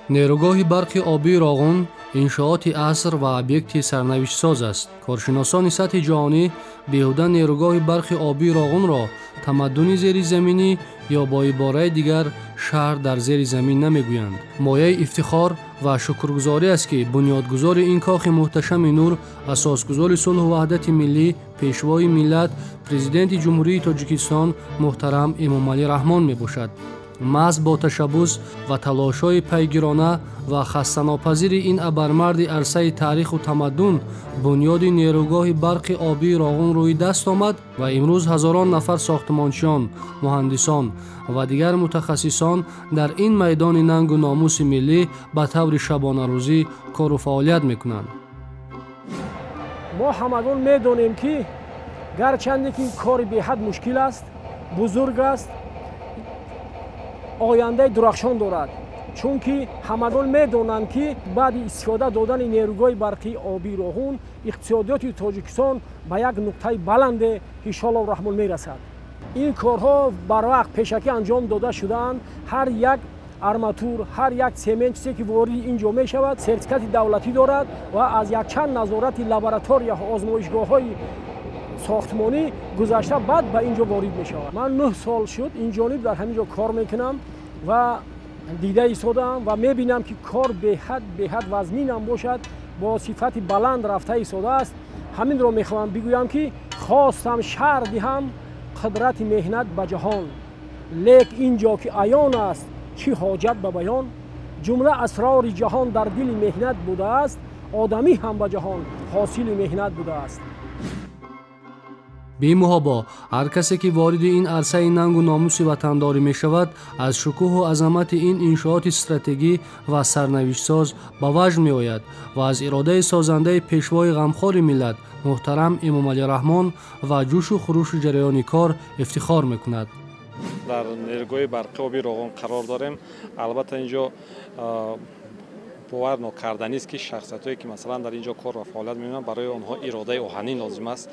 Нерӯгоҳи барқи обии Роғун иншооти аср ва объекти сарнавиштсоз аст. Коршиносони сатҳи ҷаҳонӣ беҳуда нерӯгоҳи барқи обии Роғунро тамаддуни зеризаминӣ ё бо ибораи дигар шаҳр дар зери замин намегӯянд. Мояи ифтихор ва шукргузорӣ аст, ки бунёдгузори ин кохи муҳташами нур, асосгузори сулҳу ваҳдати миллӣ, пешвои миллат, Президенти Ҷумҳурии Тоҷикистон муҳтарам Эмомалӣ Раҳмон мебошад. Маҳз бо ташаббус ва талошҳои пайгирона ва хастанопазири ин абармарди арсаи таъриху тамаддун бунёди нерӯгоҳи барқи обии Роғун рӯи даст омад ва имрӯз ҳазорон нафар сохтмончиён, муҳандисон ва дигар мутахассисон дар ин майдони нангу номуси миллӣ ба таври шабонарӯзӣ кору фаъолият мекунанд. Мо ҳамагон медонем, ки гарчанде ки кори беҳад мушкил аст, бузург аст, ояндаи дурахшон дорад, чунки ҳамагон медонанд, ки баъди истифода додани нерӯгоҳи барқии обии Роғун иқтисодиёти Тоҷикистон ба як нуқтаи баланде, иншоаллоҳ раҳмон, мерасад. Ин корҳо барвақт пешакӣ анҷом дода шудаанд. Ҳар як арматур, ҳар як семент, чизе ки вориди ин ҷо мешавад, сертификати давлатӣ дорад ва аз якчанд назорати лабораторияҳо, озмоишгоҳҳои сохтмонӣ гузашта, баъд ба ин ҷо ворид мешавад. Ман 9 сол шуд ин ҷониб дар ҳамин ҷо кор мекунам ва дида истодаам ва мебинам, ки кор беҳад беҳад вазминам бошад, бо сифати баланд рафта истодааст. Ҳаминро мехоҳам бигӯям, ки хостам шарҳ диҳам қудрати меҳнат ба ҷаҳон, лек ин ҷо ки аён аст, чӣ ҳоҷат ба баён? Ҷумла асрори ҷаҳон дар дили меҳнат будааст, одамӣ ҳам ба ҷаҳон ҳосили меҳнат будааст. Бемуҳобо, ҳар касе ки вориди ин арсаи нангу номуси ватандорӣ мешавад, аз шукӯҳу азамати ин иншооти стратегӣ ва сарнавиштсоз ба ваҷд меояд ва аз иродаи созандаи пешвои ғамхори миллат муҳтарам Эмомалӣ Раҳмон ва ҷӯшу хурӯши ҷараёни кор ифтихор мекунад. Дар нерӯгоҳи барқи оби Роғун қарор дорем. Албатта, ин ҷо бовар нокарданист, ки шахсиятҳое ки, масалан, дар ин ҷо кор ва фаъолият мекунанд, барои онҳо иродаи оҳанин лозим аст.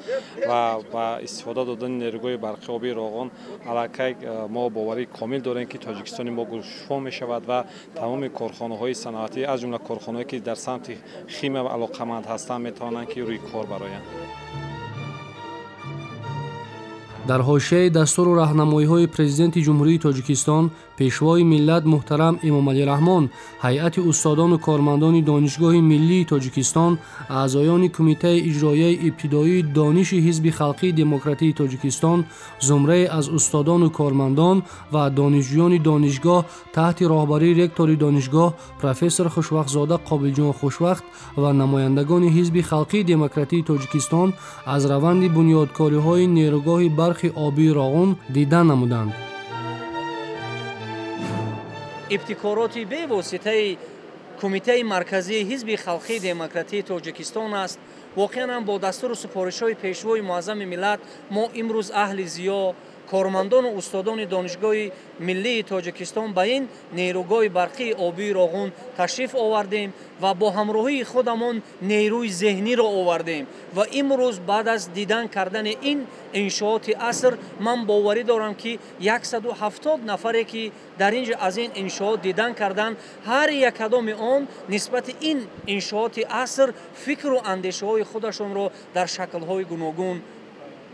Ва ба истифода додани нерӯгоҳи барқи оби Роғун аллакай мо боварии комил дорем, ки Тоҷикистони мо гулшуфо мешавад ва тамоми корхонаҳои саноатӣ, аз ҷумла корхонаҳое ки дар самти химия алоқаманд ҳастанд, метавонанд ки рӯи кор бароянд. Дар ҳошияи дастуру раҳнамоиҳои Президенти Ҷумҳурии Тоҷикистон, пешвои миллат муҳтарам Эмомалӣ Раҳмон, ҳайати устодону кормандони Донишгоҳи миллии Тоҷикистон, аъзоёни Кумитаи иҷроияи ибтидоии дониши Ҳизби халқии демократии Тоҷикистон, зумрае аз устодону кормандон ва донишҷӯёни донишгоҳ таҳти роҳбарии ректори донишгоҳ профессор Хушвақтзода Қобилҷон Хушвақт ва намояндагони Ҳизби халқии демократии Тоҷикистон аз раванди бунёдкориҳои нерӯгоҳи барқи обии Роғун дидан намуданд. Ибтикороти бевоситаи Кумитаи марказии Ҳизби халқии демократии Тоҷикистон аст. Воқеан ҳам, бо дастуру супоришҳои пешвои муаззами миллат мо имрӯз, аҳли зиё, кормандону устодони Донишгоҳи миллии Тоҷикистон, ба ин нерӯгоҳи барқии обии Роғун ташриф овардем ва бо ҳамроҳии худамон нерӯи зеҳниро овардем. Ва имрӯз, баъд аз дидан кардани ин иншооти аср, ман боварӣ дорам, ки 170 нафаре ки дар ин ҷо аз ин иншоот дидан карданд, ҳар якадоми он нисбати ин иншооти аср фикру андешаҳои худашонро дар шаклҳои гуногун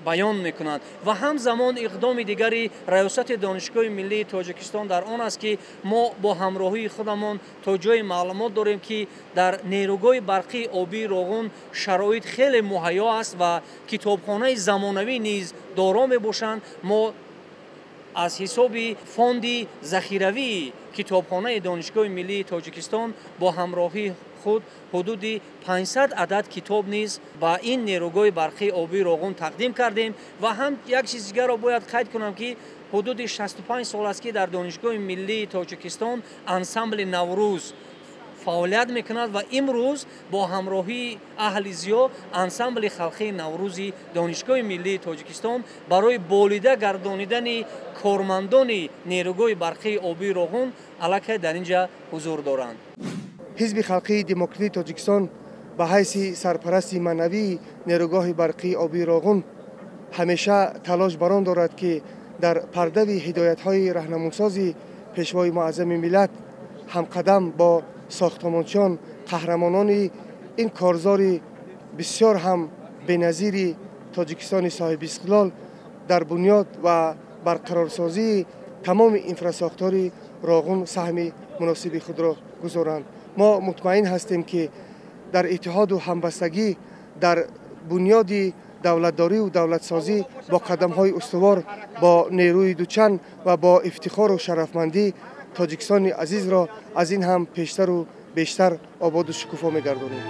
баён мекунанд. Ва ҳамзамон иқдоми дигари раёсати Донишгоҳи миллии Тоҷикистон дар он аст, ки мо бо ҳамроҳии худамон, то ҷои маълумот дорем, ки дар нерӯгоҳи барқии обии Роғун шароит хеле муҳайё аст ва китобхонаи замонавӣ низ доро мебошанд, мо аз ҳисоби фонди захиравии китобхонаи Донишгоҳи миллии Тоҷикистон бо ҳамроҳии худ ҳудуди 500 адад китоб низ ба ин нерӯгоҳи барқии обии Роғун тақдим кардем. Ва ҳам як чиз дигарро бояд қайд кунам, ки ҳудуди 65 сол аст, ки дар Донишгоҳи миллии Тоҷикистон ансамбли «Наврӯз» фаъолият мекунад ва имрӯз бо ҳамроҳии аҳли зиё ансамбли халқии «Наврӯзи» Донишгоҳи миллии Тоҷикистон барои болида гардонидани кормандони нерӯгоҳи барқии обии Роғун аллакай дар ин ҷа ҳузур доранд. Ҳизби халқии демократии Тоҷикистон ба ҳайси сарпарасти маънавии нерӯгоҳи барқии обии Роғун ҳамеша талош бар он дорад, ки дар пардави ҳидоятҳои раҳнамунсози пешвои муаззами миллат ҳамқадам бо сохтмончиён, қаҳрамонони ин корзори бисёр ҳам беназири Тоҷикистони соҳиби истиқлол дар бунёд ва барқарорсозии тамоми инфрасохтори Роғун саҳми муносиби худро гузоранд. Мо мутмаин ҳастем, ки дар иттиҳоду ҳамбастагӣ дар бунёди давлатдорию давлатсозӣ бо қадамҳои устувор, бо нерӯи дучанд ва бо ифтихору шарафмандӣ Тоҷикистони азизро аз ин ҳам пештару бештар ободу шукуфо мегардонем.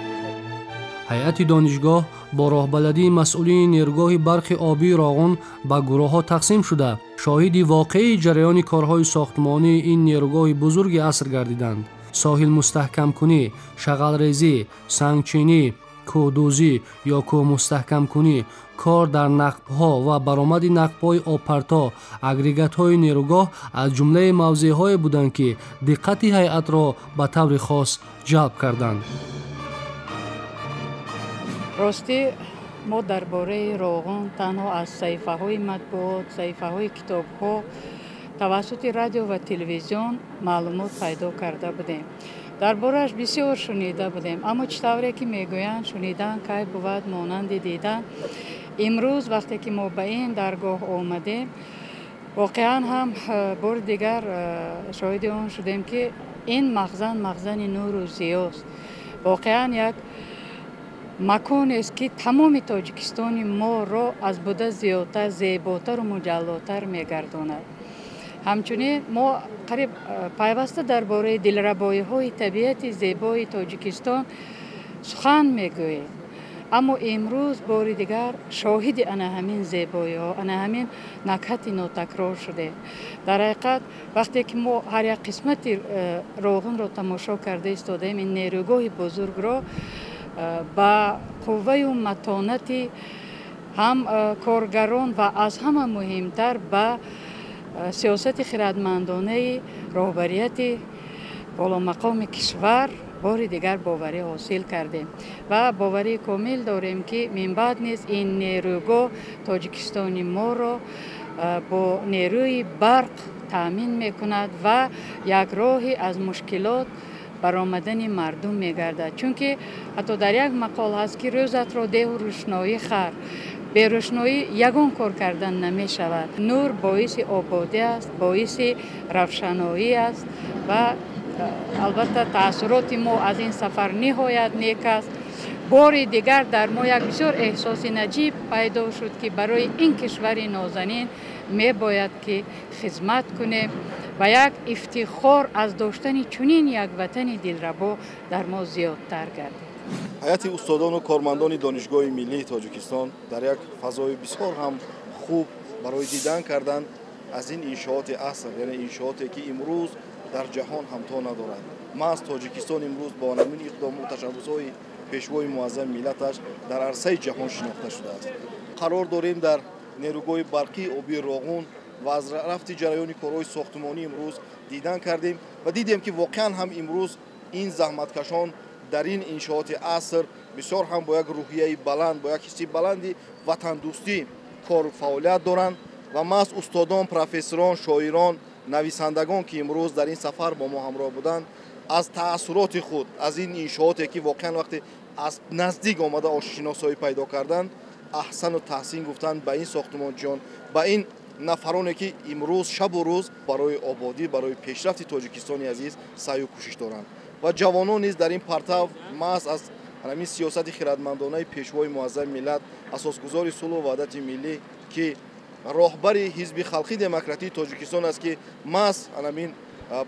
Ҳайати донишгоҳ бо роҳбаладии масъулини нерӯгоҳи барқи обии Роғун ба гурӯҳҳо тақсим шуда, шоҳиди воқеии ҷараёни корҳои сохтмонии ин нерӯгоҳи бузурги аср гардиданд. Соҳил мустаҳкамкунӣ, шағалрезӣ, сангчинӣ, кӯҳдӯзӣ ё кӯҳмустаҳкамкунӣ, кор дар нақбҳо ва баромади нақбҳои обпарто, агрегатҳои нерӯгоҳ аз ҷумлаи мавзеъҳое буданд, ки диққати ҳайатро ба таври хос ҷалб карданд. Ростӣ, мо дар бораи Роғун танҳо аз саҳифаҳои матбуот, саҳифаҳои китобҳо, тавассути радио ва телевизион маълумот пайдо карда будем. Дар борааш бисёр шунида будем, аммо чӣ тавре ки мегӯянд, шунидан кай бувад монанди дидан. Имрӯз вақте ки мо ба ин даргоҳ омадем, воқеан ҳам бори дигар шоҳиди он шудем, ки ин махзан махзани нуру зиёст. Воқеан як маконест, ки тамоми Тоҷикистони моро аз буда зиёдтар, зеботару муҷаллотар мегардонад. Ҳамчунин мо қариб пайваста дар бораи дилрабоиҳои табиати зебои Тоҷикистон сухан мегӯем, аммо имрӯз бори дигар шоҳиди ана ҳамин зебоиҳо, ана ҳамин накҳати нотакрор шудем. Дар ҳақиқат, вақте ки мо ҳар як қисмати Роғунро тамошо карда истодаем, ин нерӯгоҳи бузургро ба қувваю матонати ҳам коргарон ва аз ҳама муҳимтар ба сиёсати хирадмандонаи роҳбарияти боломақоми кишвар бори дигар боварӣ ҳосил кардем ва боварии комил дорем, ки минбаъд низ ин нерӯгоҳ Тоҷикистони моро бо нерӯи барқ таъмин мекунад ва як роҳи аз мушкилот баромадани мардум мегардад. Чунки ҳатто дар як мақол ҳаст, ки рӯзатро деҳу рӯшноӣ хар, берӯшноӣ ягон кор кардан намешавад. Нур боиси ободӣ аст, боиси равшаноӣ аст ва албатта таассуроти мо аз ин сафар ниҳоят нек аст. Бори дигар дар мо як бисёр эҳсоси наҷиб пайдо шуд, ки барои ин кишвари нозанин мебояд ки хизмат кунем ва як ифтихор аз доштани чунин як ватани дилрабо дар мо зиёдтар гардид. Ҳайати устодону кормандони Донишгоҳи миллии Тоҷикистон дар як фазои бисёр ҳам хуб барои дидан кардан аз ин иншооти аср, яъне иншооте ки имрӯз дар ҷаҳон ҳамто надорад. Маҳз Тоҷикистон имрӯз бо ҳамин иқдому ташаббусҳои пешвои муаззами миллаташ дар арсаи ҷаҳон шинохта шудааст. Қарор дорем дар нерӯгоҳи барқии обии Роғун ва аз рафти ҷараёни корҳои сохтмонӣ имрӯз дидан кардем ва дидем, ки воқеан ҳам имрӯз ин заҳматкашон дар ин иншооти аср бисёр ҳам бо як рӯҳияи баланд, бо як ҳисси баланди ватандӯстӣ кору фаъолият доранд ва маҳз устодон, профессорон, шоирон, нависандагон, ки имрӯз дар ин сафар бо мо ҳамроҳ буданд, аз таассуроти худ аз ин иншооте, ки воқеан вақте аз наздик омада ошиносоӣ пайдо карданд, аҳсану таҳсин гуфтанд ба ин сохтмончиён, ба ин нафароне, ки имрӯз шабу рӯз барои ободӣ, барои пешрафти Тоҷикистони азиз саъю кӯшиш доранд. Ва ҷавонон низ дар ин партав маҳз аз ҳамин сиёсати хирадмандонаи пешвои муаззами миллат, асосгузори сулҳу ваҳдати миллӣ, ки роҳбари Ҳизби халқи демократии Тоҷикистон аст, ки маҳз ҳамин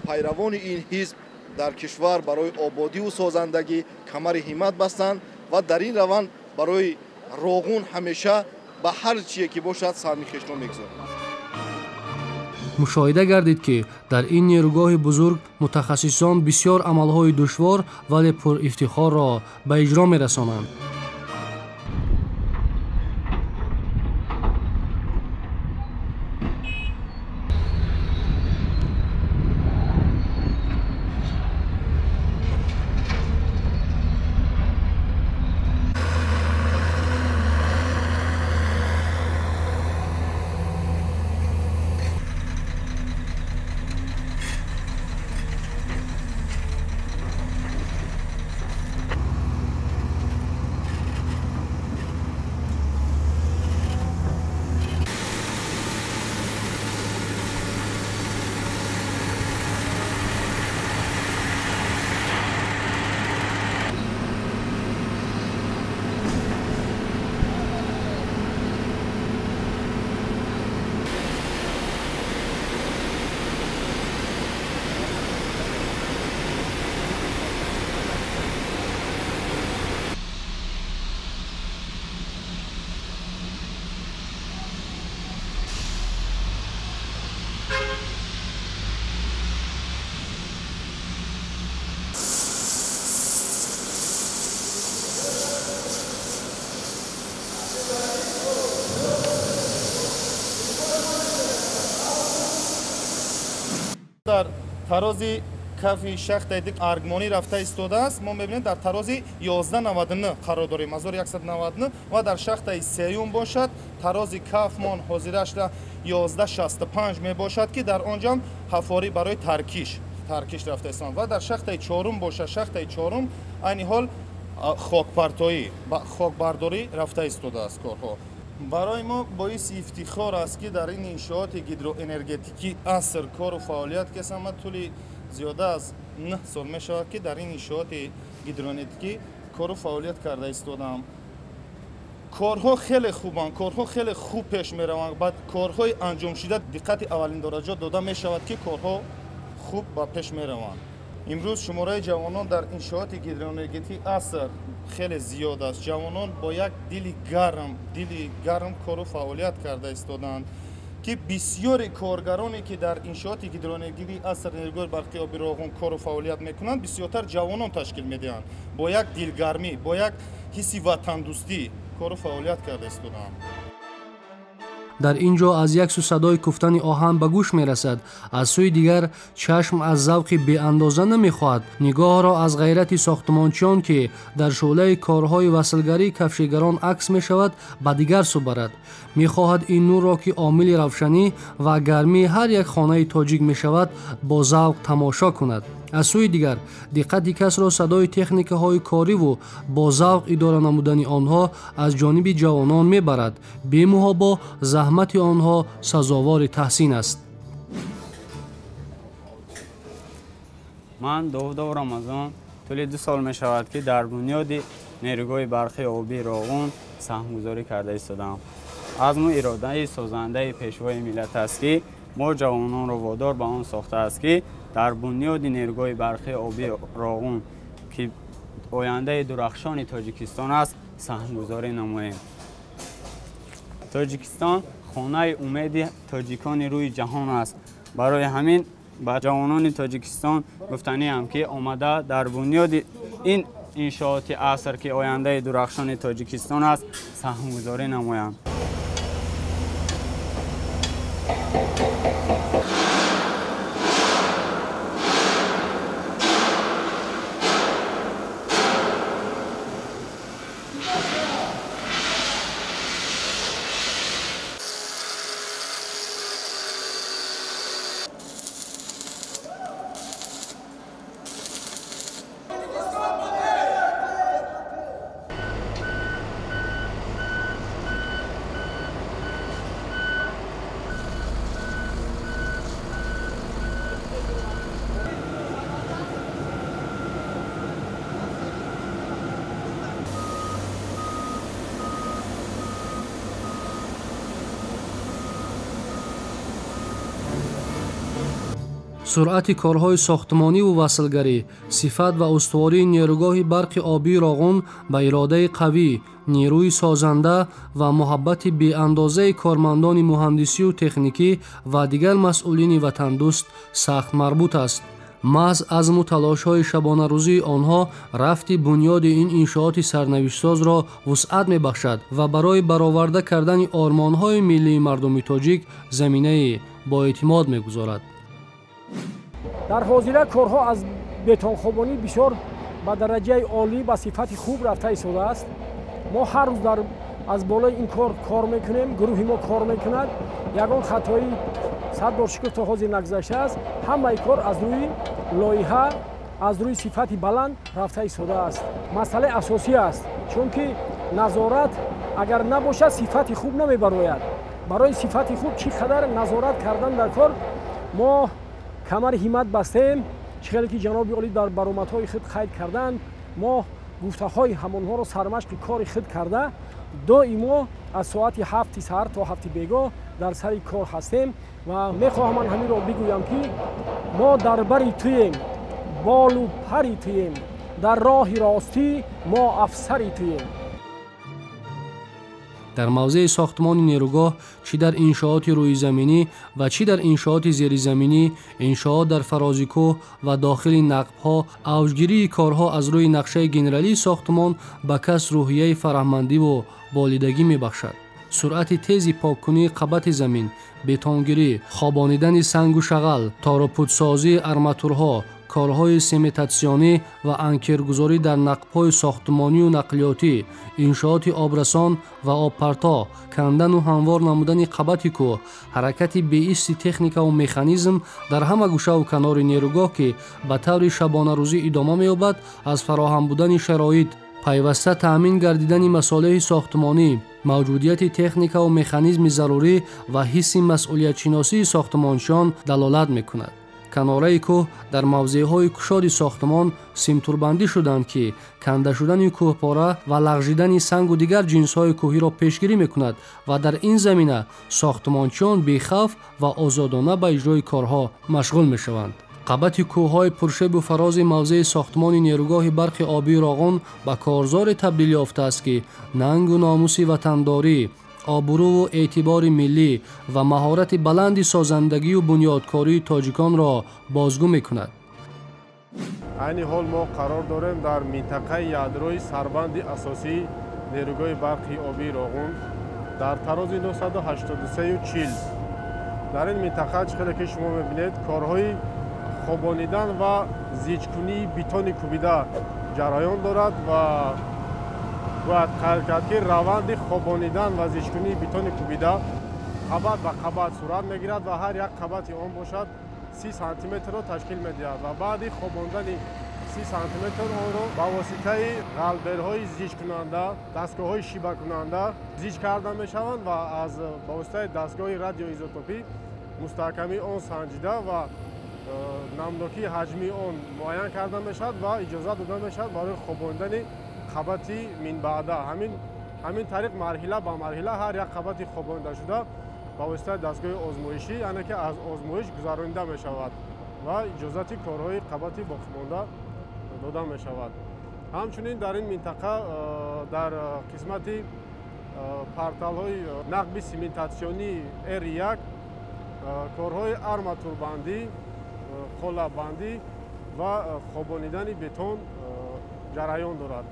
пайравони ин ҳизб дар кишвар барои ободиву созандагӣ камари ҳиммат бастанд ва дар ин раванд барои Роғун ҳамеша ба ҳар чие ки бошад саҳми хешро мегузорад. Мушоҳида гардид, ки дар ин нерӯгоҳи бузург мутахассисон бисёр амалҳои душвор, вале пурифтихорро ба иҷро мерасонанд. Дар тарози кафи шахтаи дик аргмонӣ рафта истодааст. Мо мебинем, дар тарози 1199 қарор дорем, 1199, ва дар шахтаи сеюм бошад, тарози кафмон ҳозирашда 1165 мебошад, ки дар он ҷам ҳафорӣ барои таркиш рафта истоданд. Ва дар шахтаи чорум бошад, шахтаи чорум айни ҳол хокпартоӣ, хокбардорӣ рафта истодааст корҳо. Барои мо боиси ифтихор аст, ки дар ин иншооти гидроэнергетикии аср кору фаъолият кесам. Тӯли зиёда аз 9 сол мешавад, ки дар ин иншооти гидроэнергетикӣ кору фаъолият карда истодаам. Корҳо хеле хубанд, корҳо хеле хуб пеш мераванд. Баъд корҳои анҷомшуда диққати аввалиндараҷа дода мешавад, ки корҳо хуб ба пеш мераванд. Имрӯз шумораи ҷавонон дар иншооти гидроэнергетикии аср хеле зиёд аст. Ҷавонон бо як дили гарм кору фаъолият карда истодаанд, ки бисёри коргароне, ки дар иншооти гидроэнергетикии аср нерӯгоҳи барқи оби Роғун кору фаъолият мекунанд, бисёртар ҷавонон ташкил медиҳанд. Бо як дилгармӣ, бо як ҳисси ватандӯстӣ кору фаъолият карда истодаанд. Дар ин ҷо аз як сӯ садои куфтани оҳан ба гӯш мерасад, аз сӯи дигар чашм аз завқи беандоза намехоҳад нигоҳро аз ғайрати сохтмончиён, ки дар шӯълаи корҳои васлгарии кафшигарон акс мешавад, ба дигар сӯ барад. Мехоҳад ин нурро, ки омили равшанӣ ва гармии ҳар як хонаи тоҷик мешавад, бо завқ тамошо кунад. Аз сӯи дигар диққати касро садои техникаҳои кориву бо завқ идора намудани онҳо аз ҷониби ҷавонон мебарад. Бемуҳобо заҳмати онҳо сазовори таҳсин аст. Ман Довудов Рамазон, тӯли 2 сол мешавад, ки дар бунёди нерӯгоҳи барқи обии Роғун саҳмгузорӣ карда истодаам. Азму иродаи созандаи Пешвои миллат аст, ки мо ҷавононро водор ба он сохтааст, ки дар бунёди нерӯгоҳи барқи обии Роғун, ки ояндаи дурахшони Тоҷикистон аст, саҳмгузорӣ намоем. Тоҷикистон хонаи умеди тоҷикони рӯи ҷаҳон аст. Барои ҳамин ба ҷавонони Тоҷикистон гуфтаниам, ки омада дар бунёди ин иншооти аср, ки ояндаи дурахшони Тоҷикистон аст, саҳмгузорӣ намоянд. Суръати корҳои сохтмониву васлгарӣ, сифат ва устувории нерӯгоҳи барқи обии Роғун ба иродаи қавӣ, нерӯи созанда ва муҳаббати беандозаи кормандони муҳандисию техникӣ ва дигар масъулини ватандӯст сахт марбут аст. Маҳз азму талошҳои шабонарӯзии онҳо рафти бунёди ин иншооти сарнавиштсозро вусъат мебахшад ва барои бароварда кардани ормонҳои миллии мардуми тоҷик заминаи боэътимод мегузорад. Дар ҳозира корҳо аз бетонхобонӣ бисёр ба дараҷаи олӣ, ба сифати хуб рафта истодааст. Мо ҳар рӯз аз болои ин кор кор мекунем, гурӯҳи мо кор мекунад. Ягон хатоӣ, сад бор шукр, то ҳозир нагузаштааст. Ҳамаи кор аз рӯи лоиҳа, аз рӯи сифати баланд рафта истодааст. Масъалаи асосӣ аст, чунки назорат агар набошад, сифати хуб намебарояд. Барои сифати хуб чӣ қадар назорат кардан дар кор. Мо камари ҳиммат бастем. Чӣ хеле ки ҷаноби олӣ дар баромадҳои худ қайд карданд, мо гуфтаҳои ҳамонҳоро сармашқи кори худ карда, доимо аз соати 7-и саҳар то 7-и бегоҳ дар сари кор ҳастем. Ва мехоҳам ман ҳаминро бигӯям, ки мо дар бари туем, болу пари туем, дар роҳи ростӣ мо афсари туем. Дар мавзеи сохтмони нерӯгоҳ, чӣ дар иншооти рӯизаминӣ ва чӣ дар иншооти зеризаминӣ, иншоот дар фарози кӯҳ ва дохили нақбҳо, авҷгирии корҳо аз рӯи нақшаи генералии сохтмон ба кас рӯҳияи фараҳмандиву болидагӣ мебахшад. Суръати тези поккунии қабати замин, бетонгирӣ, хобонидани сангу шағал, торупудсозии арматурҳо, корҳои сементатсионӣ ва анкергузорӣ дар нақбҳои сохтмонию нақлиётӣ, иншооти обрасон ва обпарто, кандану ҳамвор намудани қабати кӯҳ, ҳаракати беисти техникаву механизм дар ҳама гӯшаву канори нерӯгоҳ, ки ба таври шабонарӯзӣ идома меёбад, аз фароҳам будани шароит, пайваста таъмин гардидани масолеҳи сохтмонӣ, мавҷудияти техникаву механизми зарурӣ ва ҳисси масъулиятшиносии сохтмончиён далолат мекунад. Канораи кӯҳ дар мавзеъҳои кушоди сохтмон симтурбандӣ шуданд, ки канда шудани кӯҳпора ва лағжидани сангу дигар ҷинсҳои кӯҳиро пешгирӣ мекунад ва дар ин замина сохтмончиён бехавф ва озодона ба иҷрои корҳо машғул мешаванд. Қабати кӯҳҳои пуршебу фарози мавзеи сохтмони нерӯгоҳи барқи обии Роғун ба корзоре табдил ёфтааст, ки нангу номуси ватандорӣ, обрӯву эътибори миллӣ ва маҳорати баланди созандагию бунёдкории тоҷиконро бозгӯ мекунад. Айни ҳол мо қарор дорем дар минтақаи ядрои сарбанди асосии нерӯгоҳи барқи обии Роғун дар тарози 983,40. Дар ин минтақа, чӣ хеле ки шумо мебинед, корҳои хобонидан ва зичкунии бетони кӯбида ҷараён дорад ва бояд қайд кард, ки раванди хобонидан ва зичкунии бетони кӯбида қабат ба қабат сурат мегирад ва ҳар як қабати он бошад 30 сантиметрро ташкил медиҳад ва баъди хобондани 30 сантиметр онро ба воситаи ғалберҳои зичкунанда, дастгоҳҳои шибакунанда зич карда мешаванд ва аз ба воситаи дастгоҳи радиоизотопӣ мустаҳкамии он санҷида ва намнокии ҳаҷмии он муайян карда мешавад ва иҷозат дода мешавад барои хобондани қабати минбаъда. Ҳамин тариқ марҳила ба марҳила ҳар як қабати хобондашуда ба воситаи дастгоҳи озмоишӣ, яъне ки аз озмоиш гузаронида мешавад ва иҷозати корҳои қабати боқимонда дода мешавад. Ҳамчунин дар ин минтақа дар қисмати порталҳои нақби сементатсионии R1 корҳои арматурбандӣ, қолаббандӣ ва хобонидани бетон ҷараён дорад.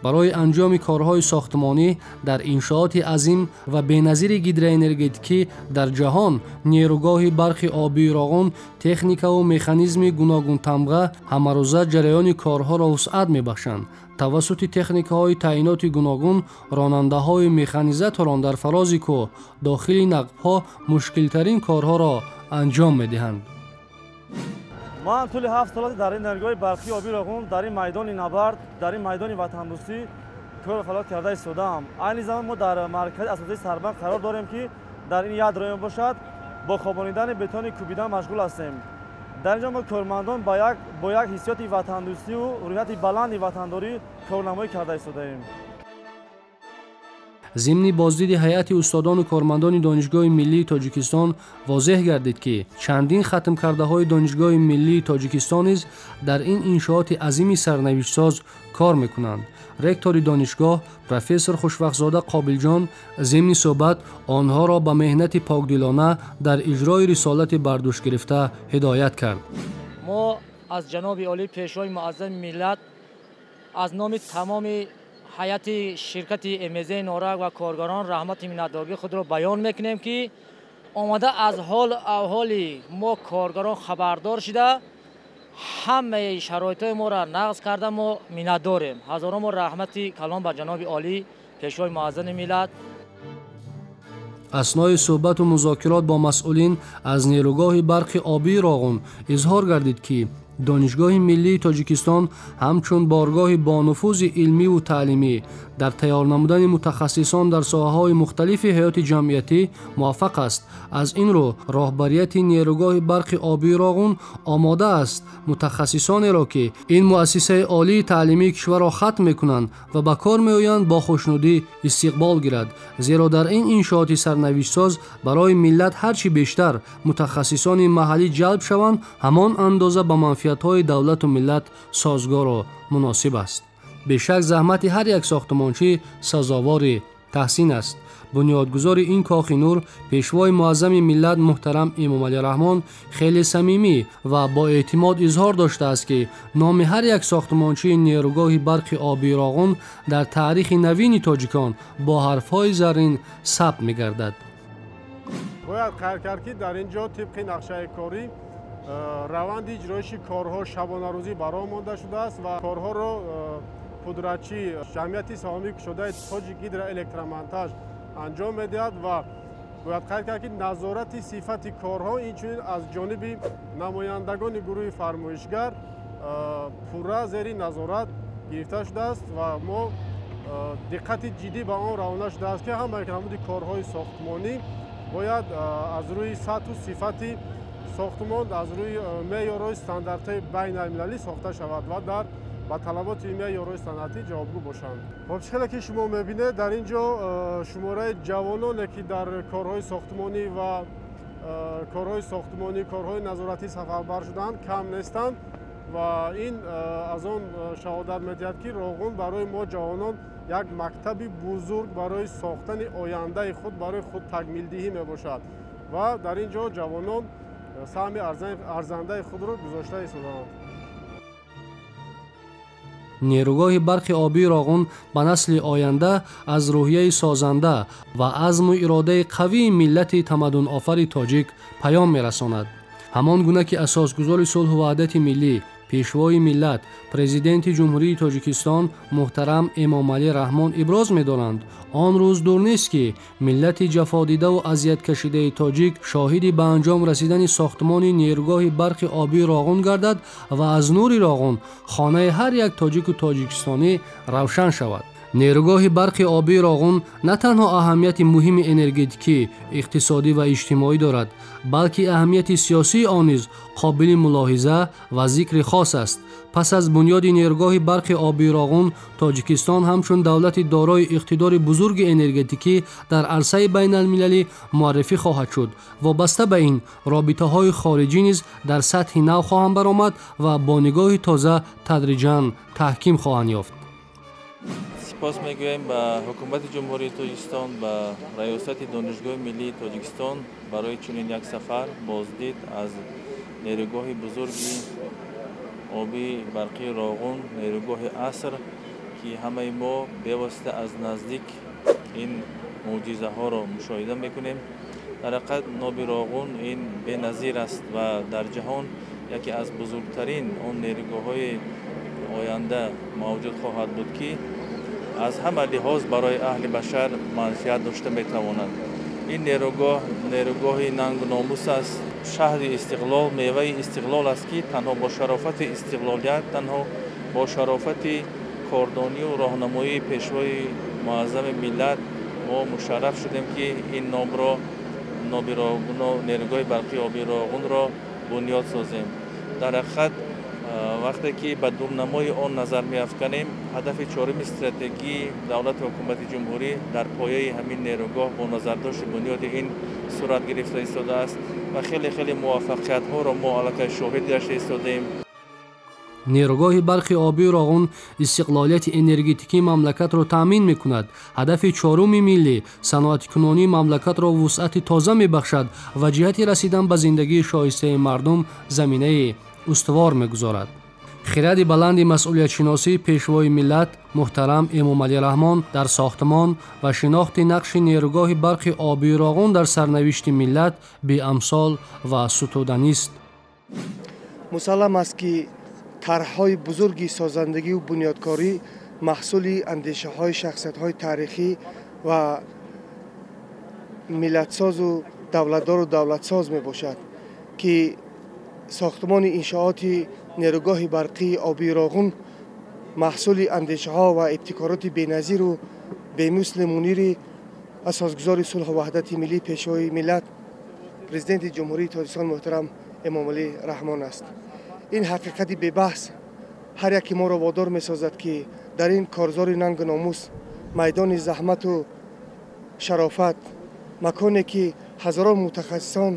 Барои анҷоми корҳои сохтмонӣ дар иншооти азим ва беназири гидроэнергетикӣ дар ҷаҳон нерӯгоҳи барқи обии Роғун техникаву механизми гуногунтамға ҳамарӯза ҷараёни корҳоро вусъат мебахшанд. Тавассути техникаҳои таъиноти гуногун ронандаҳои механизаторон дар фарози кӯҳ дохили нақбҳо мушкилтарин корҳоро анҷом медиҳанд. Ман тӯли 7 сол дар ин нерӯгоҳи барқии обии Роғун, дар ин майдони набард, дар ин майдони ватандӯстӣ кор ва фаъолият карда истодаам. Айни замон мо дар маркази асосии сарбанд қарор дорем, ки дар ин ядрои бошад бо хобонидани бетони кӯбида машғул ҳастем. Дар инҷо мо кормандон бо як ҳиссиёти ватандӯстиву рӯҳияти баланди ватандорӣ корнамоӣ карда истодаем. Зимни боздиди ҳайати устодону кормандони Донишгоҳи миллии Тоҷикистон возеҳ гардид, ки чандин хатмкардаҳои Донишгоҳи миллии Тоҷикистон низ дар ин иншооти азими сарнавиштсоз кор мекунанд. Ректори донишгоҳ профессор Хушвақтзода Қобилҷон зимни суҳбат онҳоро ба меҳнати покдилона дар иҷрои рисолати бардӯш гирифта ҳидоят кард. Мо аз ҷаноби олӣ Пешвои муаззами миллат аз номи тамоми ҳайати ширкати МЗ Норак ва коргарон раҳмати миннатдории худро баён мекунем, ки омада аз ҳол аҳволи мо коргарон хабардор шуда ҳамаи шароитҳои моро нағз карда мо миннатдорем. Ҳазорон мо раҳмати калом ба ҷаноби олӣ Пешвои муаззами миллат. Аснои суҳбату музокирот бо масъулин аз нерӯгоҳи барқи обии Роғун изҳор гардид, ки Донишгоҳи миллии Тоҷикистон ҳамчун боргоҳи бонуфузи илмиву таълимӣ дар тайёр намудани мутахассисон дар соҳаҳои мухталифи ҳаёти ҷамъиятӣ муваффақ аст. Аз ин рӯ роҳбарияти нерӯгоҳи барқи обии Роғун омода аст мутахассисонеро, ки ин муассисаи олии таълимии кишварро хатм мекунанд ва ба кор меоянд, бо хушнудӣ истиқбол гирад, зеро дар ин иншооти сарнавиштсоз барои миллат ҳар чӣ бештар мутахассисони маҳаллӣ ҷалб шаванд, ҳамон андоза ба манфиатҳои давлату миллат созгору муносиб аст. Бешак заҳмати ҳар як сохтмончӣ сазовори таҳсин аст. Бунёдгузори ин кохи нур, Пешвои муаззами миллат муҳтарам Эмомалӣ Раҳмон хеле самимӣ ва бо эътимод изҳор доштааст, ки номи ҳар як сохтмончии нерӯгоҳи барқи обии Роғун дар таърихи навини тоҷикон бо ҳарфҳои заррин сабт мегардад. Бояд қайд кард, ки дар ин ҷо тибқи нақшаи корӣ раванди иҷроиши корҳо шабонарӯзӣ ба роҳ монда шудааст ва корҳоро пудратчӣ ҷамъияти саҳомии кушодаи Тоҷик Гидроэлектромонтаж анҷом медиҳад ва бояд қайд кард, ки назорати сифати корҳо инчунин аз ҷониби намояндагони гурӯҳи фармоишгар пурра зери назорат гирифта шудааст ва мо диққати ҷиддӣ ба он равона шудааст, ки ҳамаи намуди корҳои сохтмонӣ бояд аз рӯи сатҳу сифати сохтмон, аз рӯи меъёрҳои стандартҳои байналмилалӣ сохта шавад ва дар ба талаботи меъёрҳои стандартӣ ҷавобгӯ бошанд. Хоб, хеле ки шумо мебинед, дар ин ҷо шумораи ҷавононе, ки дар корҳои сохтмонӣ ва корҳои назоратӣ сафарбар шуданд, кам нестанд ва ин аз он шаҳодат медиҳад, ки Роғун барои мо ҷавонон як мактаби бузург барои сохтани ояндаи худ, барои худ такмилдиҳӣ мебошад ва дар ин ҷо ҷавонон саҳми арзандаи худро гузошта истодаанд. Нерӯгоҳи барқи обии Роғун ба насли оянда аз рӯҳияи созанда ва азму иродаи қавии миллати тамаддунофари тоҷик паём мерасонад. Ҳамон гуна ки асосгузори сулҳу ваҳдати миллӣ, Пешвои миллат, Президенти Ҷумҳурии Тоҷикистон муҳтарам Эмомалӣ Раҳмон иброз медоранд, он рӯз дур нест, ки миллати ҷафодидаву азияткашидаи тоҷик шоҳиди ба анҷом расидани сохтмони нерӯгоҳи барқи обии Роғун гардад ва аз нури Роғун хонаи ҳар як тоҷику тоҷикистонӣ равшан шавад. Нерӯгоҳи барқи обии Роғун на танҳо аҳамияти муҳими энергетикӣ, иқтисодӣ ва иҷтимоӣ дорад, балки аҳамияти сиёсии он низ қобили мулоҳиза ва зикри хос аст. Пас аз бунёди нерӯгоҳи барқи обии Роғун, Тоҷикистон ҳамчун давлати дорои иқтидори бузурги энергетикӣ дар арсаи байналмилалӣ муаррифӣ хоҳад шуд. Вобаста ба ин, робитаҳои хориҷӣ низ дар сатҳи нав хоҳанд баромад ва бо нигоҳи тоза тадриҷан таҳким хоҳанд ёфт. Сипос мегӯем ба ҳукумати Ҷумҳурии Тоҷикистон, ба раёсати Донишгоҳи миллии Тоҷикистон барои чунин як сафар боздид аз нерӯгоҳи бузурги обии барқии Роғун, нерӯгоҳи аср, ки ҳамаи мо бевосита аз наздик ин мӯъҷизаҳоро мушоҳида мекунем. Дар ҳақиқат ноби Роғун ин беназир аст ва дар ҷаҳон яке аз бузургтарин он нерӯгоҳҳои оянда мавҷуд хоҳад буд, ки аз ҳама лиҳоз барои аҳли башар манфиат дошта метавонад. Ин нерӯгоҳ нерӯгоҳи нангу номус аст. Шаҳри истиқлол меваи истиқлол аст, ки танҳо бо шарофати истиқлолият, танҳо бо шарофати кордонию роҳнамоии Пешвои муаззами миллат мо мушарраф шудем, ки ин номро ноби Роғуну нерӯгоҳи барқии обии Роғунро бунёд созем. Дар ҳақиқат вақте ки ба дурнамои он назар меафканем, ҳадафи чоруми стратегии давлати ҳукумати ҷумҳурӣ дар пояи ҳамин нерӯгоҳ бо назардошти бунёди ин сурат гирифта истодааст ва хеле хеле муваффақиятҳоро мо аллакай шоҳид гашта истодаем. Нерӯгоҳи барқи обии Роғун истиқлолияти энергетикии мамлакатро таъмин мекунад. Ҳадафи чоруми миллӣ саноаткунонии мамлакатро вусъати тоза мебахшад ва ҷиҳати расидан ба зиндагии шоистаи мардум заминаи устувор мегузорад. Хиради баланди масъулиятшиносии Пешвои миллат муҳтарам Эмомалӣ Раҳмон дар сохтмон ва шинохти нақши нерӯгоҳи барқи обии Роғун дар сарнавишти миллат беамсол ва сутуданист. Мусаллам аст, ки тарҳҳои бузурги созандагию бунёдкорӣ маҳсули андешаҳои шахсиятҳои таърихӣ ва миллатсозу давлатдору давлатсоз мебошад, ки сохтмони иншооти нерӯгоҳи барқии обии Роғун маҳсули андешаҳо ва ибтикороти беназиру бемисли мунири асосгузори сулҳу ваҳдати миллӣ, Пешвои миллат, Президенти Ҷумҳурии Тоҷикистон муҳтарам Эмомалӣ Раҳмон аст. Ин ҳақиқати бебаҳс ҳар яке моро водор месозад, ки дар ин корзори нангу номус, майдони заҳмату шарофат, маконе ки ҳазорон мутахассисон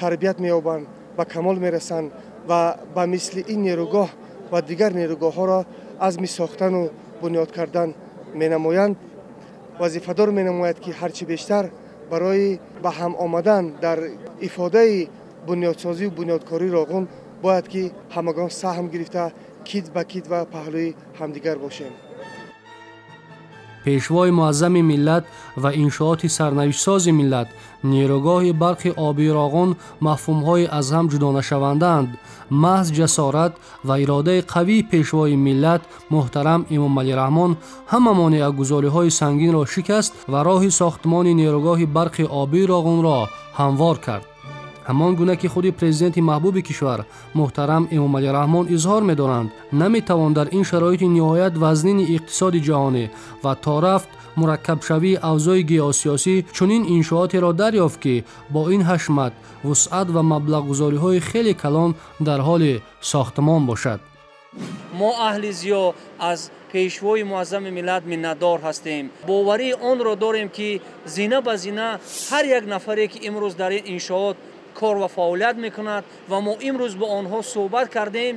тарбият меёбанд, ба камол мерасанд ва ба мисли ин нерӯгоҳ ва дигар нерӯгоҳҳоро азми сохтану бунёд кардан менамоянд, вазифадор менамояд, ки ҳарчи бештар барои ба ҳам омадан дар ифодаи бунёдсозию бунёдкории Роғун бояд ки ҳамагон саҳм гирифта кит ба кит ва паҳлӯи ҳамдигар бошем. Пешвои муаззами миллат ва иншооти сарнавиштсози миллат, нерӯгоҳи барқи обии Роғун мафҳумҳои аз ҳам ҷудонашавандаанд. Маҳз ҷасорат ва иродаи қавии пешвои миллат муҳтарам Эмомалӣ Раҳмон ҳама монеагузориҳои сангинро шикаст ва роҳи сохтмони нерӯгоҳи барқи обии Роғунро ҳамвор кард. Ҳамон гуна ки худи президенти маҳбуби кишвар муҳтарам Эмомалӣ Раҳмон изҳор медоранд, наметавон дар ин шароити ниҳоят вазнини иқтисоди ҷаҳонӣ ва то рафт мураккабшавии авзои геосиёсӣ чунин иншоотеро дарёфт, ки бо ин ҳашмат, вусъат ва маблағгузориҳои хеле калон дар ҳоли сохтмон бошад. Мо аҳли зиё аз пешвои муаззами миллат миннатдор ҳастем. Боварии онро дорем, ки зина ба зина ҳар як нафаре, ки имрӯз дар ин иншоот кор ва фаъолият мекунад ва мо имрӯз бо онҳо суҳбат кардем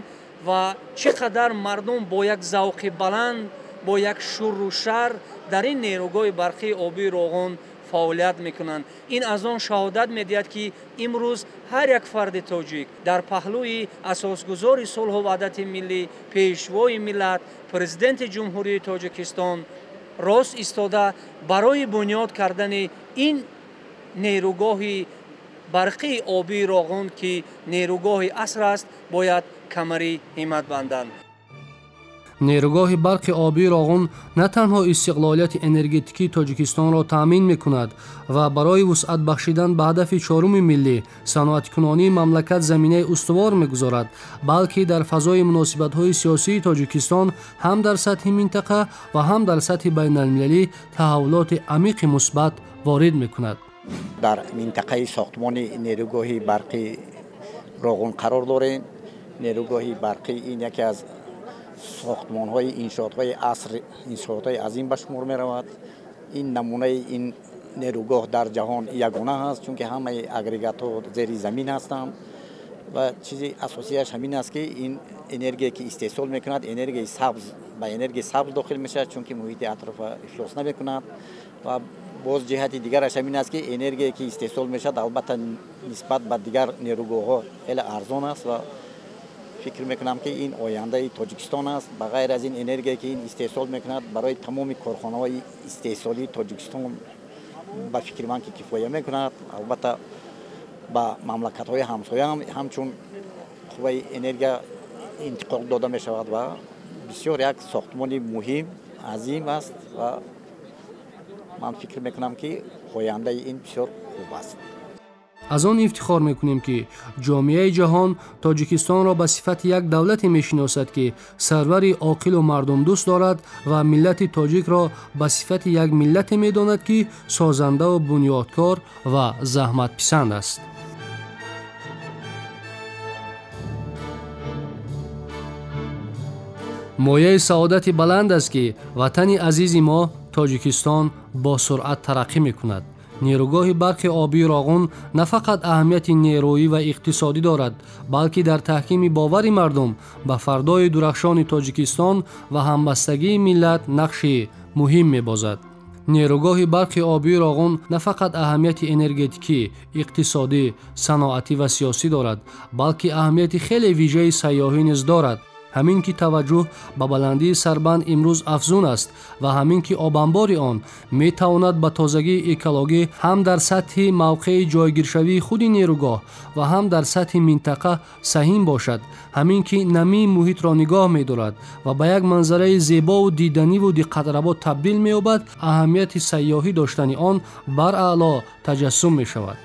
ва чӣ қадар мардум бо як завқи баланд, бо як шурру шар дар ин нерӯгоҳи барқии обии Роғун фаъолият мекунанд. Ин аз он шаҳодат медиҳад, ки имрӯз ҳар як фарди тоҷик дар паҳлӯи асосгузори сулҳу ваҳдати миллӣ, пешвои миллат, президенти Ҷумҳурии Тоҷикистон рост истода барои бунёд кардани ин нерӯгоҳи барқии обии Роғун, ки нерӯгоҳи аср аст, бояд камари ҳиммат банданд. Нерӯгоҳи барқи обии Роғун на танҳо истиқлолияти энергетикии Тоҷикистонро таъмин мекунад ва барои вусъат бахшидан ба ҳадафи чоруми миллӣ саноаткунонии мамлакат заминаи устувор мегузорад, балки дар фазои муносибатҳои сиёсии Тоҷикистон ҳам дар сатҳи минтақа ва ҳам дар сатҳи байналмилалӣ таҳаввулоти амиқи мусбат ворид мекунад. Дар минтақаи сохтмони нерӯгоҳи барқи Роғун қарор дорем. Нерӯгоҳи барқӣ ин яке аз сохтмонҳои иншоотҳои аср, иншоотҳои азим ба шумор меравад. Ин намунаи ин нерӯгоҳ дар ҷаҳон ягона ҳаст, чунки ҳамаи агрегатҳо зери замин ҳастанд ва чизи асосияш ҳамин аст, ки ин энергия ки истеҳсол мекунад, энергияи сабз ба энергияи сабз дохил мешавад, чунки муҳити атрофа ифлос намекунад. Ва боз ҷиҳати дигараш ҳамин аст, ки энергия ки истеҳсол мешавад, албатта нисбат ба дигар нерӯгоҳҳо хеле арзон аст ва фикр мекунам, ки ин ояндаи Тоҷикистон аст. Ба ғайр аз ин энергия ки ин истеҳсол мекунад, барои тамоми корхонаҳои истеҳсолии Тоҷикистон ба фикри ман ки кифоя мекунад. Албатта ба мамлакатҳои ҳамсоя ҳам ҳамчун қувваи энергия интиқол дода мешавад ва бисёр як сохтмони муҳим, азим аст ва ман фикр мекунам, ки ояндаи ин бисёр хуб аст. Аз он ифтихор мекунем, ки ҷомеаи ҷаҳон Тоҷикистонро ба сифати як давлате мешиносад, ки сарвари оқилу мардумдӯст дорад ва миллати тоҷикро ба сифати як миллате медонад, ки созандаву бунёдкор ва заҳматписанд аст. Мояи саодати баланд аст, ки ватани азизи мо Тоҷикистон бо суръат тараққӣ мекунад. Нерӯгоҳи барқи обии Роғун на фақат аҳамияти нерӯӣ ва иқтисодӣ дорад, балки дар таҳкими бовари мардум ба фардои дурахшони Тоҷикистон ва ҳамбастагии миллат нақши муҳим мебозад. Нерӯгоҳи барқи обии Роғун на фақат аҳамияти энергетикӣ, иқтисодӣ, саноатӣ ва сиёсӣ дорад, балки аҳамияти хеле вижаи сайёҳӣ низ дорад. Ҳамин ки таваҷҷӯҳ ба баландии сарбанд имрӯз афзун аст ва ҳамин ки обанбори он метавонад ба тозагии экологӣ ҳам дар сатҳи мавқеи ҷойгиршавии худи нерӯгоҳ ва ҳам дар сатҳи минтақа саҳим бошад, ҳамин ки намии муҳитро нигоҳ медорад ва ба як манзараи зебову диданиву диққатраво табдил меёбад, аҳамияти сайёҳӣ доштани он бараъло таҷассум мешавад.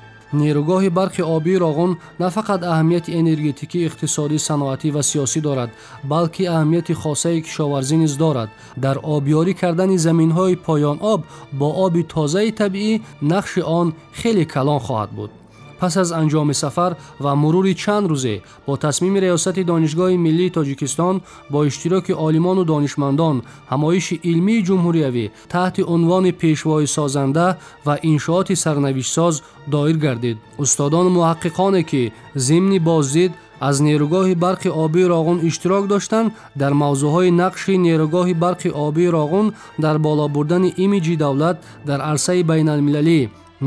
Нерӯгоҳи барқи обии Роғун на фақат аҳамияти энергетикӣ, иқтисодӣ, саноатӣ ва сиёсӣ дорад, балки аҳамияти хосаи кишоварзӣ низ дорад. Дар обёрӣ кардани заминҳои поёноб бо оби тозаи табиӣ нақши он хеле калон хоҳад буд. Пас аз анҷоми сафар ва мурури чанд рӯзе бо тасмими Риёсати Донишгоҳи миллии Тоҷикистон бо иштироки олимону донишмандон ҳамоиши илмии ҷумҳуриявӣ таҳти унвони пешвои созанда ва иншооти сарнавиштсоз доир гардид. Устодону муҳаққиқоне, ки зимни боздид аз нерӯгоҳи барқи обии Роғун иштирок доштанд, дар мавзӯъҳои нақши нерӯгоҳи барқи обии Роғун дар боло бурдани имиҷи давлат дар арсаи байналмилалӣ,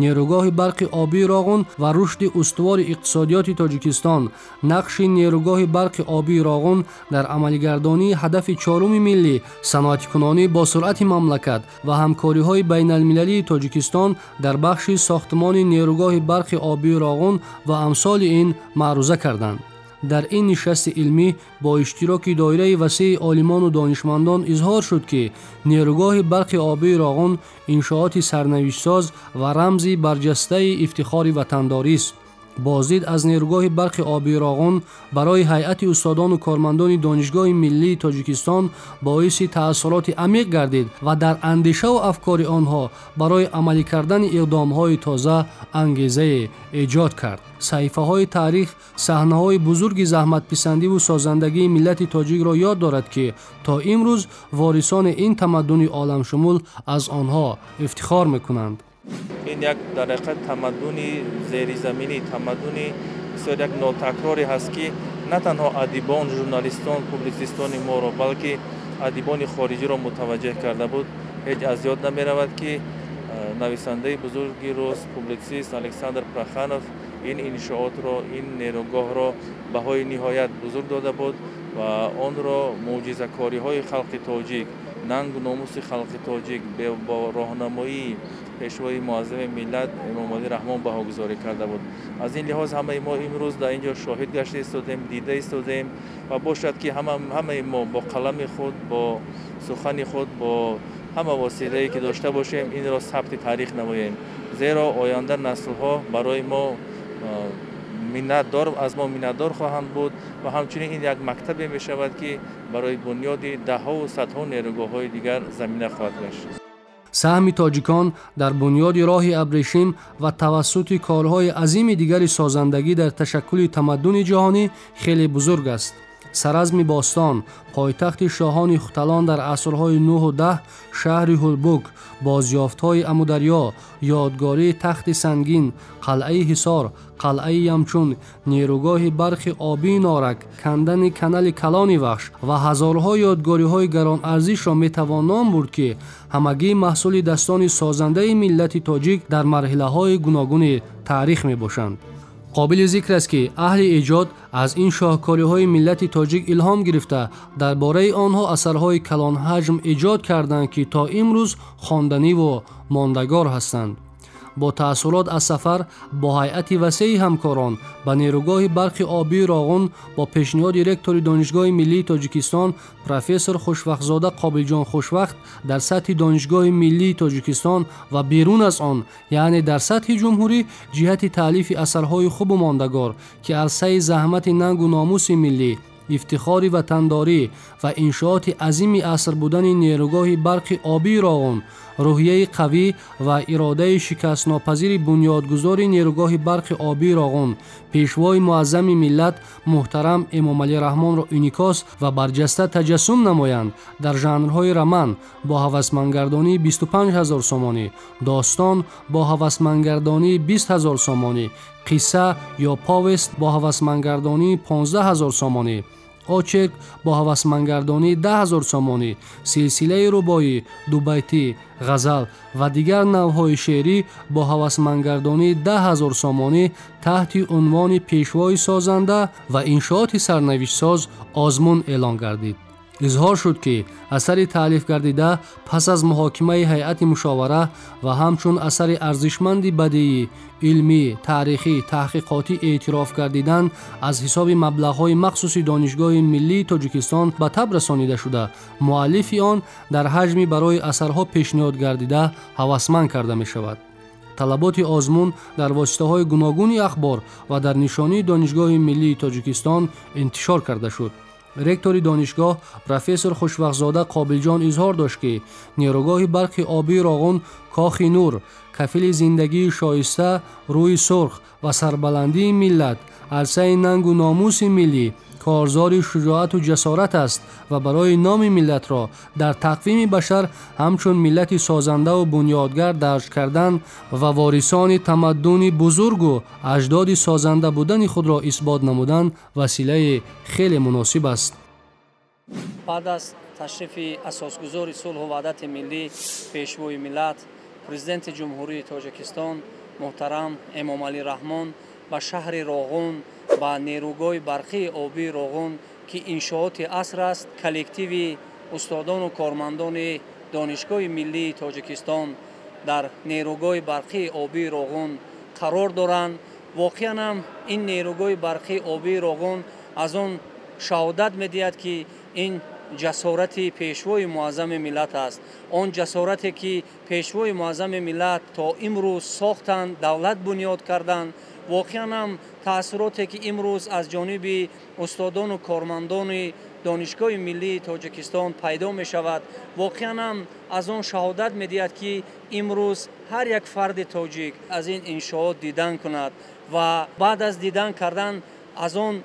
нерӯгоҳи барқи обии Роғун ва рушди устувори иқтисодиёти Тоҷикистон, нақши нерӯгоҳи барқи обии Роғун дар амалигардонии ҳадафи чоруми миллӣ, саноатикунонӣ бо суръати мамлакат ва ҳамкориҳои байналмилалии Тоҷикистон дар бахши сохтмони нерӯгоҳи барқи обии Роғун ва амсоли ин маъруза карданд. Дар ин нишасти илмӣ бо иштироки доираи васеи олимону донишмандон изҳор шуд, ки нерӯгоҳи барқи обии Роғун иншооти сарнавиштсоз ва рамзи барҷастаи ифтихори ватандорист. Боздид аз нерӯгоҳи барқи обии Роғун барои ҳайати устодону кормандони Донишгоҳи миллии Тоҷикистон боиси таассуроти амиқ гардид ва дар андешаву афкори онҳо барои амалӣ кардани иқдомҳои тоза ангезае эҷод кард. Саҳифаҳои таърих саҳнаҳои бузурги заҳматписандиву созандагии миллати тоҷикро ёд дорад, ки то имрӯз ворисони ин тамаддуни оламшумул аз онҳо ифтихор мекунанд. Ин як дар ҳақиқат тамаддуни зеризаминӣ, тамаддуни бисёр як нотакрорӣ ҳаст, ки на танҳо адибон, журналистон, публитсистони моро, балки адибони хориҷиро мутаваҷҷеҳ карда буд. Ҳеҷ аз ёд намеравад, ки нависандаи бузурги рус, публитсист Александр Проханов ин иншоотро, ин нерӯгоҳро баҳои ниҳоят бузург дода буд ва онро мӯъҷизакориҳои халқи тоҷик, нангу номуси халқи тоҷик бо роҳнамоии пешвои муаззами миллат Эмомалӣ Раҳмон баҳогузорӣ карда буд. Аз ин лиҳоз ҳамаи мо имрӯз дар ин ҷо шоҳид гашта истодем, дида истодем ва бошад, ки ҳамаи мо бо қалами худ, бо сухани худ, бо ҳама воситае ки дошта бошем, инро сабти таърих намоем. Зеро оянда наслҳо барои мо миннатдор, аз мо миннатдор хоҳанд буд ва ҳамчунин ин як мактабе мешавад, ки барои бунёди даҳҳову садҳо нерӯгоҳҳои дигар замина хоҳад гашт. Саҳми тоҷикон дар бунёди роҳи абрешим ва тавассути корҳои азими дигари созандагӣ дар ташаккули тамаддуни ҷаҳонӣ хеле бузург аст. Саразми бостон, пойтахти шоҳони Хуталон дар асрҳои 9 10, шаҳри Ҳулбук, бозёфтҳои Амударё, ёдгории Тахти Сангин, қалъаи Ҳисор, қалъаи Ямчун, нерӯгоҳи барқи обии Норак, кандани канали Калони Вахш ва ҳазорҳо ёдгориҳои гаронарзишро метавон ном бурд, ки ҳамагӣ маҳсули дастони созандаи миллати тоҷик дар марҳилаҳои гуногуни таърих мебошанд. Қобили зикр аст, ки аҳли эҷод аз ин шоҳкориҳои миллати тоҷик илҳом гирифта, дар бораи онҳо асарҳои калонҳаҷм эҷод карданд, ки то имрӯз хонданиву мондагор ҳастанд. Бо таассурот аз сафар бо ҳайати васеи ҳамкорон ба нерӯгоҳи барқи обии Роғун бо пешниҳоди ректори Донишгоҳи миллии Тоҷикистон профессор Хушвақтзода Қобилҷон Хушвақт дар сатҳи Донишгоҳи миллии Тоҷикистон ва берун аз он, яъне дар сатҳи ҷумҳурӣ, ҷиҳати таълифи асарҳои хубу мондагор, ки арсаи заҳмати нангу номуси миллӣ, ифтихори ватандорӣ ва иншооти азими аср будани нерӯгоҳи барқи обии Роғун, рӯҳияи қавӣ ва иродаи шикастнопазири бунёдгузори нерӯгоҳи барқи обии Роғун, пешвои муаззами миллат муҳтарам Эмомалӣ Раҳмонро инъикос ва барҷаста таҷассум намоянд, дар жанрҳои роман бо ҳавасмандгардонии 25 000 сомонӣ, достон бо ҳавасмандгардонии 20 000 сомонӣ, қисса ё повест бо ҳавасмандгардонии 15 000 сомонӣ, очерк бо ҳавасмандгардонии 10 000 сомонӣ, силсилаи рубоӣ, дубайтӣ, ғазал ва дигар навъҳои шеърӣ бо ҳавасмандгардонии 10 000 сомонӣ таҳти унвони пешвои созанда ва иншооти сарнавиштсоз озмун эълон гардид. Изҳор шуд, ки асари таълиф гардида пас аз муҳокимаи ҳайати мушовара ва ҳамчун асари арзишманди бадиӣ, илмӣ, таърихӣ, таҳқиқотӣ эътироф гардидан аз ҳисоби маблағҳои махсуси Донишгоҳи миллии Тоҷикистон ба таб расонида шуда, муаллифи он дар ҳаҷми барои асарҳо пешниҳод гардида ҳавасманд карда мешавад. Талаботи озмун дар воситаҳои гуногуни ахбор ва дар нишонии Донишгоҳи миллии Тоҷикистон интишор карда шуд. Ректори донишгоҳ профессор Хушвақтзода Қобилҷон изҳор дошт, ки нерӯгоҳи барқи обии Роғун кохи нур, кафили зиндагии шоиста, рӯи сурх ва сарбаландии миллат, арсаи нангу номуси миллӣ, Корзори шуҷоату ҷасорат аст ва барои номи миллатро дар тақвими башар ҳамчун миллати созандаву бунёдгар дарҷ кардан ва ворисони тамаддуни бузургу аҷдоди созанда будани худро исбот намудан василаи хеле муносиб аст. Баъд аз ташрифи асосгузори сулҳу ваҳдати миллӣ, Пешвои миллат, Президенти Ҷумҳурии Тоҷикистон муҳтарам Эмомалӣ Раҳмон ба шаҳри Роғун, ба нерӯгоҳи барқии обии Роғун, ки иншооти аср аст, коллективи устодону кормандони Донишгоҳи миллии Тоҷикистон дар нерӯгоҳи барқии обии Роғун қарор доранд. Воқеан ҳам ин нерӯгоҳи барқии обии Роғун аз он шаҳодат медиҳад, ки ин ҷасорати Пешвои муаззами миллат аст. Он ҷасорате, ки Пешвои муаззами миллат то имрӯз сохтанд, давлат бунёд карданд. Воқеан ҳам таассуроте, ки имрӯз аз ҷониби устодону кормандони Донишгоҳи миллии Тоҷикистон пайдо мешавад, воқеан ҳам аз он шаҳодат медиҳад, ки имрӯз ҳар як фарди тоҷик аз ин иншоот дидан кунад ва баъд аз дидан кардан аз он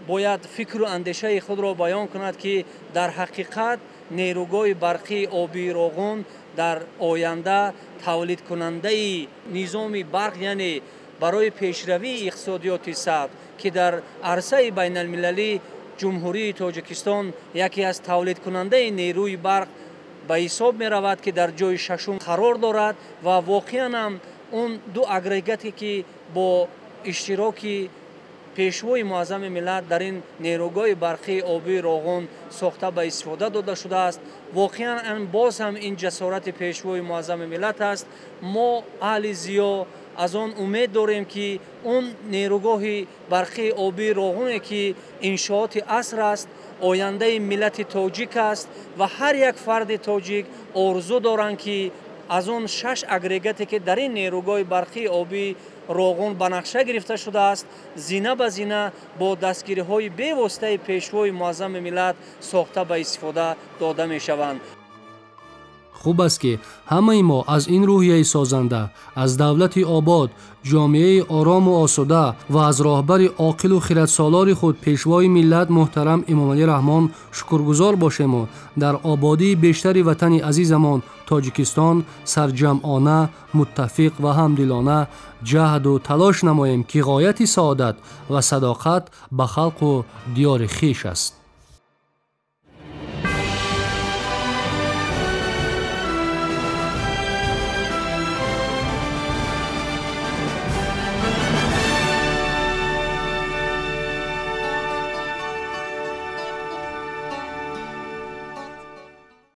бояд фикру андешаи худро баён кунад, ки дар ҳақиқат нерӯгоҳи барқии обии Роғун дар оянда тавлидкунандаи низоми барқ, яъне барои пешравии иқтисодиёти сабз, ки дар арсаи байналмилалӣ Ҷумҳурии Тоҷикистон яке аз тавлидкунандаи нерӯи барқ ба ҳисоб меравад, ки дар ҷои шашум қарор дорад. Ва воқеан ҳам он ду агрегате, ки бо иштироки Пешвои муаззами миллат дар ин нерӯгоҳи барқии обии Роғун сохта ба истифода дода шудааст, воқеан боз ҳам ин ҷасорати Пешвои муаззами миллат аст. Мо аҳли зиё аз он умед дорем, ки он нерӯгоҳи барқии обии Роғуне, ки иншооти аср аст, ояндаи миллати тоҷик аст ва ҳар як фарди тоҷик орзу доранд, ки аз он шаш агрегате, ки дар ин нерӯгоҳи барқии обии Роғун ба нақша гирифта шудааст, зина ба зина бо дастгириҳои бевоситаи Пешвои муаззами миллат сохта ба истифода дода мешаванд. Хуб аст, ки ҳамаи мо аз ин рӯҳияи созанда, аз давлати обод, ҷомеаи орому осуда ва аз роҳбари оқилу хиратсолори худ Пешвои миллат муҳтарам Эмомалӣ Раҳмон шукргузор бошему дар ободии бештари ватани азизамон Тоҷикистон сарҷамъона, муттафиқ ва ҳамдилона ҷаҳду талош намоем, ки ғояти саодат ва садоқат ба халқу диёри хиш аст.